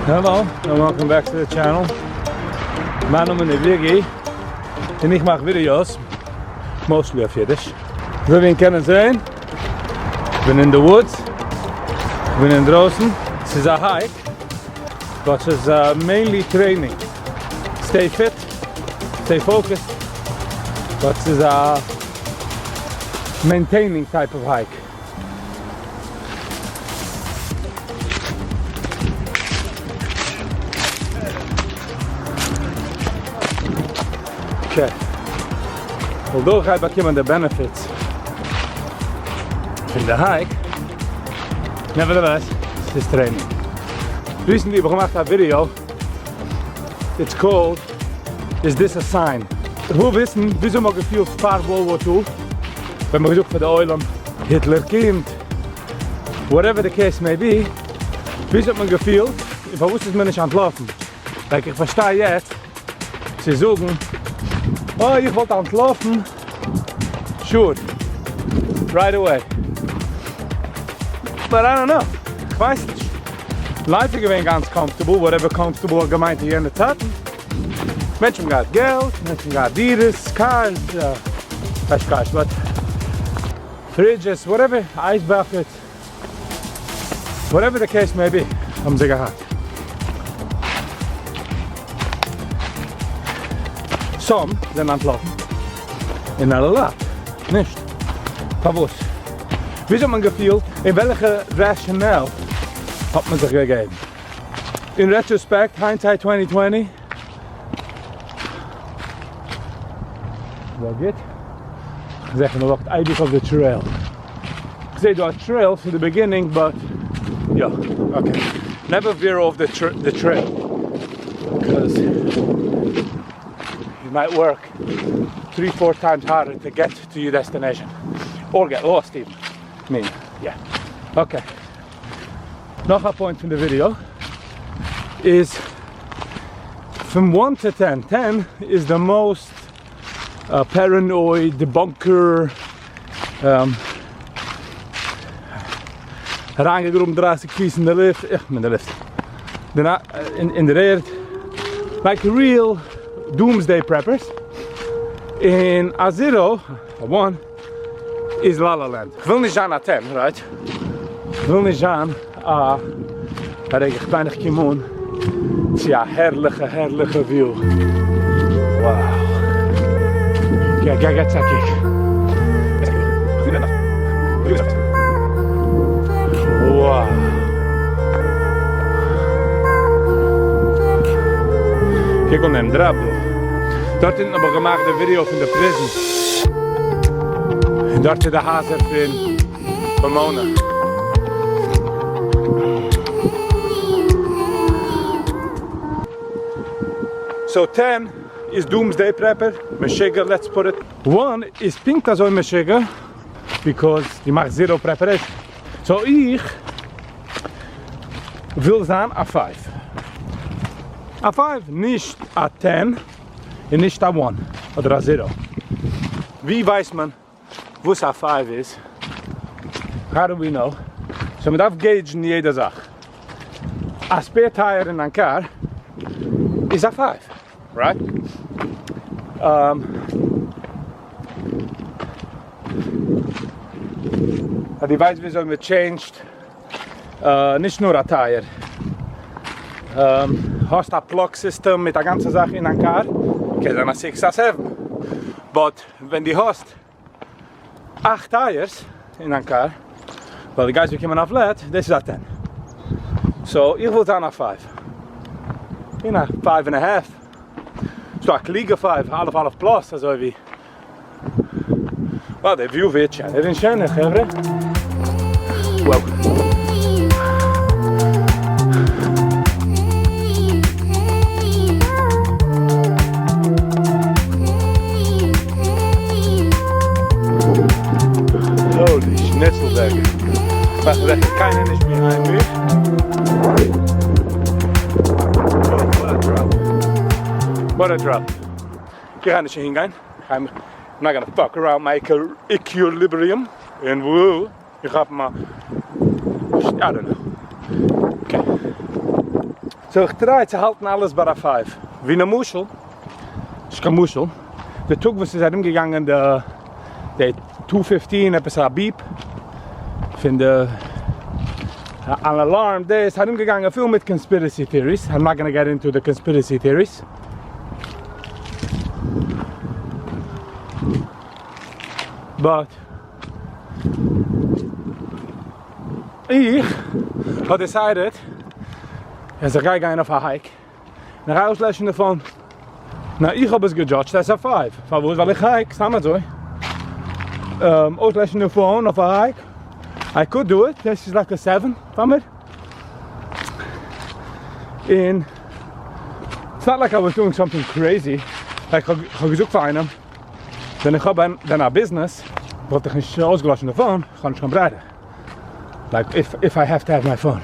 Hello and welcome back to the channel. מיין נאמען איז וויגי און איך מאך ווידיאוס mostly אויף אידיש. אזוי ווי איר קענען זעהן, איך בין אין די woods, איך בין אינדרויסן, ס'איז א hike, but ס'איז mainly training, stay fit, stay focused, but ס'איז א maintaining type of hike. Okay. Although איך גיי באקומען די benefits פון די hike, nevertheless, ס'איז training. Recently האב איך געמאכט א ווידיאו, it's called Is this a sign? איך וויל וויסן וויאזוי מ'האט געפילט פאר World War Two, ווען מ'האט געזאגט פאר די עולם היטלער קומט, whatever the case may be, וויאזוי האט מען געפילט און פארוואס איז מען נישט אנטלאפן? Like איך פארשטיי יעצט צו זאגן אוי איך וואלט אנטלאפן, sure, right away, but I don't know, איך ווייס נישט, life איז געווען גאנץ comfortable, whatever comfortable האט געמיינט אין יענע צייטן, מענטשן האבן געהאט געלט, מענטשן האבן געהאט דירות, cars, נישט cars but fridges, whatever, ice buckets, whatever the case may be, האבן זיי געהאט. Some זענען אנטלאפן, און a lot נישט. פארוואס? וויאזוי האט מען געפילט? און וועלכע rationale האט מען זיך געגעבן? אין retrospect, hindsight twenty twenty. זייער גוט. כ'זע איך מ'וואקט אייביג אויף די trail. כ'זע דא א trail פון די beginning but יא okay. Never veer off the trail because you might work three four times harder to get to your destination or get lost even. Mean yeah okay. נאך א point פון די ווידיאו איז פון one to ten, ten איז די most paranoid bunker אריינגעגראבן דרייסיג פיס אין די לופט, איך מיין די לופט, אין דער ערד, like real doomsday preppers, און א zero, א one, איז la la land. כ'וויל נישט זיין א ten, right? כ'וויל נישט זיין א, א רגע, כ'מיין איך קום אן צו א הערליכע הערליכע view. Wow. גיי גיי גיי צו א קוק. Wow. קוק אן דעם drop דא. דארט אונטן האב איך געמאכט די ווידיאו פון די prison. און דארט איז די הייזער פון Pomona. So ten איז doomsday prepper, משוגע let's put it. One איז פונקט אזוי משוגע because דו מאכסט zero preparation. So איך וויל זיין א five. א five, נישט א ten און נישט א one אדער א zero. ווי ווייסט מען וואס א five איז? How do we know? So מ'דארף gauge ן יעדע זאך. א spare tire אין דיין קאר איז א five, right? אז דו ווייסט וויאזוי מ'טשעינדזשט נישט נאר א tire, האסט א plug system מיט א גאנצע זאך אין דיין קאר, קען זיין א six א seven, but ווען דו האסט אכט tires אין דיין קאר, ווייל דו גייסט באקומען א flat, דאס איז א ten. So איך וויל זיין א five. און א five און א half. ס'דא א קלוגע five, אלף אלף plus, אזוי ווי. Wow, די view ווערט שענער און שענער, חברה. Wow. Holy schnitzel burger. מאך זיכער קיינער נישט behind מיר. What a drop. What a drop. איך גיי נישט אהין גיין. I'm not gonna fuck around my equilibrium און וואו איך כאפ מיין I don't know. Okay. So איך try צו האלטן אלעס ביי א five. ווי למשל, נישט קיין משל, די טאג וואס איז ארום געגאנגען די די two fifteen עפעס א beep פון די אן alarm דאס ארום געגאנגען פיל מיט conspiracy theories, I'm not gonna get into the conspiracy theories. But איך האב decided אז איך גיי גיין אויף א hike און איך גיי אויסלעשן די phone. נאר איך האב עס גע judged as א five. פארוואס? ווייל איך hike סתם אזוי. אויסלעשן די phone אויף א hike, I could do it, דאס איז like א seven פאר מיר. און it's not like I was doing something crazy, like כ'האב געזאגט פאר איינעם, ווען איך האב ווען א ביזנעס וואלט איך נישט אויסגעלאשן די phone, כ'האב נישט קיין ברירה. Like if if I have to have my phone.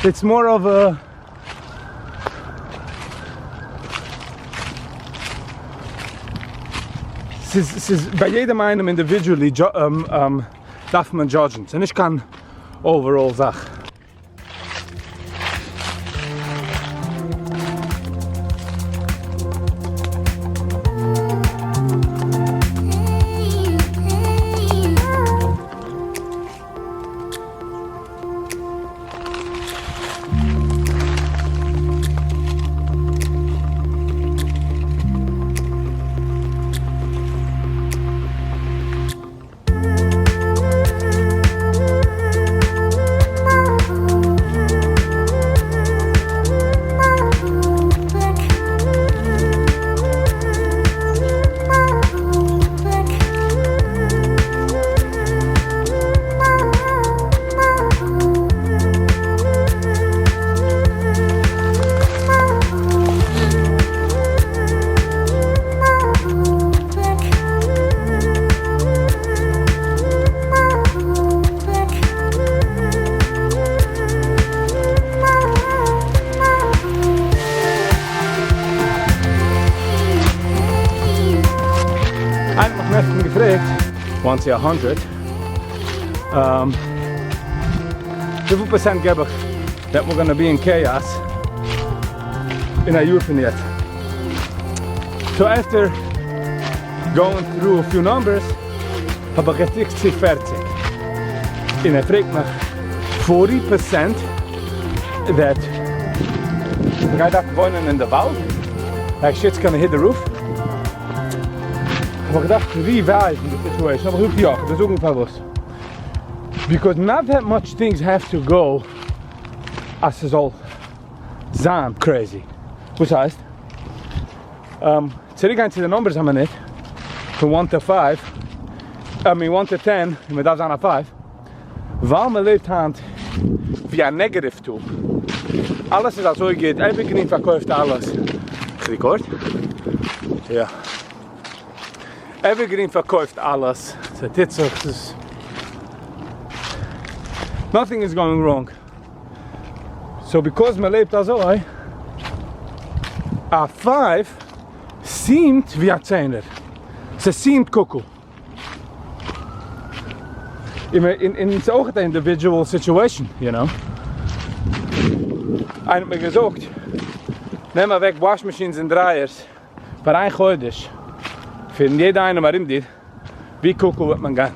It's more of a ס'איז ס'איז ביי יעדעם איינעם individually דארף מען judge'ן, ס'איז נישט קיין overall זאך. איינער האט מיך נעכטן געפרעגט, one to a hundred, וויפיל פערסענט געב איך that we're gonna be in chaos אין א יאר פון יעצט? So after going through a few numbers האב איך געפיקסט צו 40, און ער פרעגט מיך forty percent that מ'גייט דארפן וואוינען אין די וואלד? Like shit's gonna hit the roof? האב איך געדארפט revise'ן די situation, האב איך געזאגט יא, כ'וועל דיר זאגן פארוואס, because not that much things have to go אז ס'זאל זיין crazy. וואס הייסט? צוריק גיין צו די numbers א מינוט, פון one to five, I mean one to ten, און מ'דארף זיין א five, ווייל מ'לעבט היינט ווי א negative two, אלעס איז אזוי גוט, Evergreen פארקויפט אלעס, כ'רעקארד? יא. Evergreen פארקויפט אלעס, ס'טוט זיך, ס'איז nothing is going wrong. So because מען לעבט אזוי, א five seemט ווי א צענער, ס'seemt קוקו. און ס'איז אויך א individual situation, you know. איינער האט מיר געזאגט, נעם אוועק wash machines און dryers פאר איין חודש פון יעדע איינעם ארום דיר, ווי קוקו וועט מען גיין?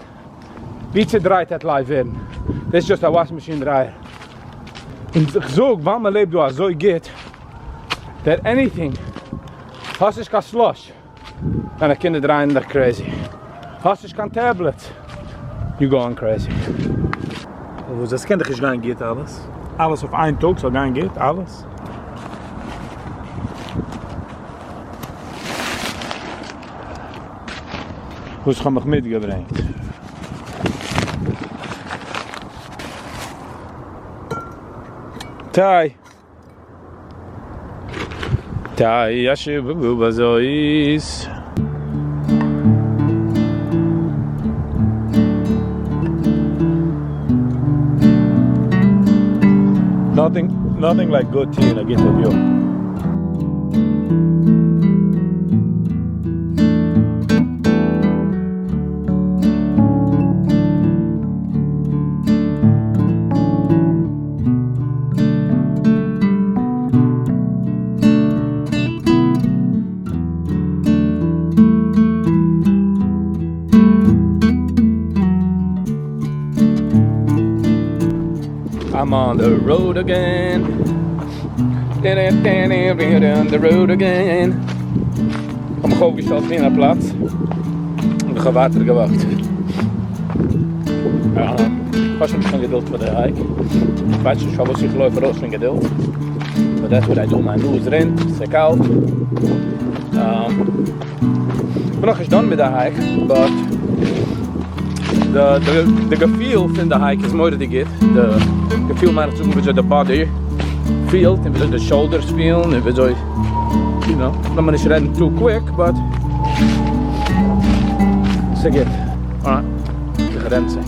ווי צודרייט וועט life ווערן? דאס איז just א wash machine dryer. און איך זאג ווייל מען לעבט דא אזוי גוט that anything, האסט נישט קיין slush, דיינע קינדער דרייען דיך crazy, האסט נישט קיין tablet, you going crazy. וואס? עס קען דאך נישט גיין גוט אלעס. אלעס אויף איין טאג זאל גיין גוט אלעס? וואס איך האב מיך מיטגעברענגט. טיי. טיי אשר בבזאת. Nothing, nothing like good tea and a גוטע view. I'm on the road again. On the road again. כ'האב מיך אויפגעשטעלט אין א פלאץ און איך האב ווייטער גע walk ט. כ'האב שוין נישט קיין געדולד פאר די hike. איך ווייס נישט פארוואס איך לויף ארויס פון געדולד. But that's what I do. מיין נאז רינט, ס'איז קאלט. כ'בין נאכנישט done מיט די hike, but די געפיל פון די hike איז מורא'דיג גוט. די געפיל מיין איך צו זאגן וויאזוי די body פילט און וויאזוי די shoulders פילן און וויאזוי, you know, לאמיר נישט רעדן too quick, but ס'גוט. Alright, איך רעד צו.